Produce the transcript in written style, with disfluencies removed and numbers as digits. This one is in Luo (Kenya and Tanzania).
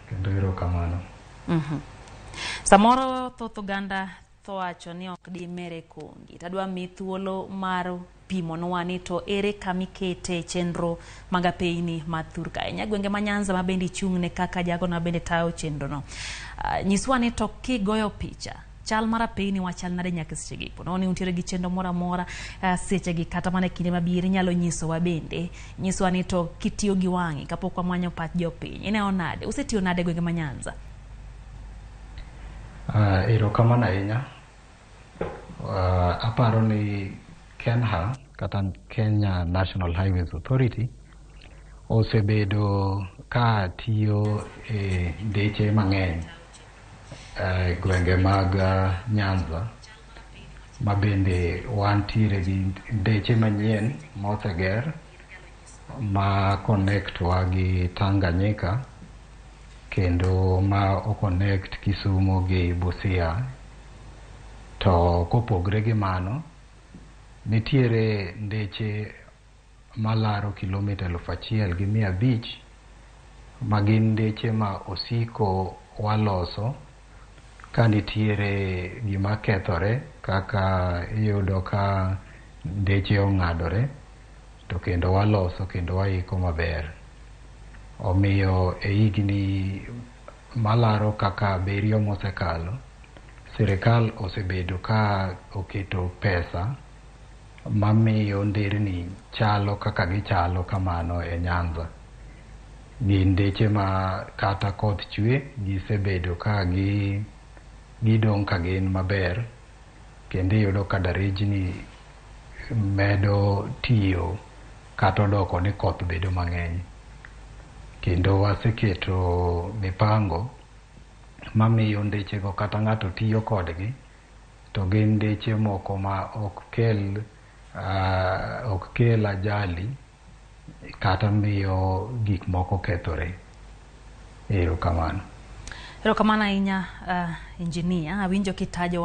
Kendo erokamano. Samoro thoth oganda tho wacho ni ok dimere kongi. Tadwa mi thuolo mar pimonwa ni to ere kamikete chenro mag apeyni ma thur ka ahinya gwenge ma Nyanza ma bende ichung'ne kaka jago ma bende tayo chenro no. Nyiswa ni to kigoyo picha chal mar apeyni wachal nade nyaka sechegi po nono ni untiere gi chenro moro amora sechegi kata mana e kinde mabiro inyalo nyisowa bende nyiswa ni to kitiyo gi wang'i kapok wamanyo pach jopiny ineno nade usetiyo nade e gwenge ma Nyanza? Erokamano ahinya. Aparo ni KeNHA kata Kenya National Highways Authority osebedo ka tiyo e ndeche mang'eny e gwenge mag Nyanza, ma bende wantiere gi ndeche manyien moseger ma connect wa gi Tanganyika kendo ma o connect Kisumu gi Busia. To kopogre gi mano, nitiere ndeche malaro kilomita 1500 ma gin ndeche ma osiko waloso ka nitiere gima kethore, kaka iyudo ka ndeche ong'adore to kendo waloso kendo waiko maber. Omiyo e higni malaro kaka 7 mosekalo, sirikal osebedo ka oketo pesa mamiyo nderni chalo kaka gichalo kamano e Nyanza. Gin ndeche ma kata koth chwe gisebedo ka gidong' ka gin maber, kendo iyudo ka darejni medo tiyo kata odoko ni koth bedo mang'eny. Kendo waseketo mipango mamiyo ndechego kata ng'ato tiyo kodgi to gin ndeche moko ma ok kel ajali kata miyo gik moko kethore. Erokamano. Erokamano ahinya, engineer. Awinjo kitajo wach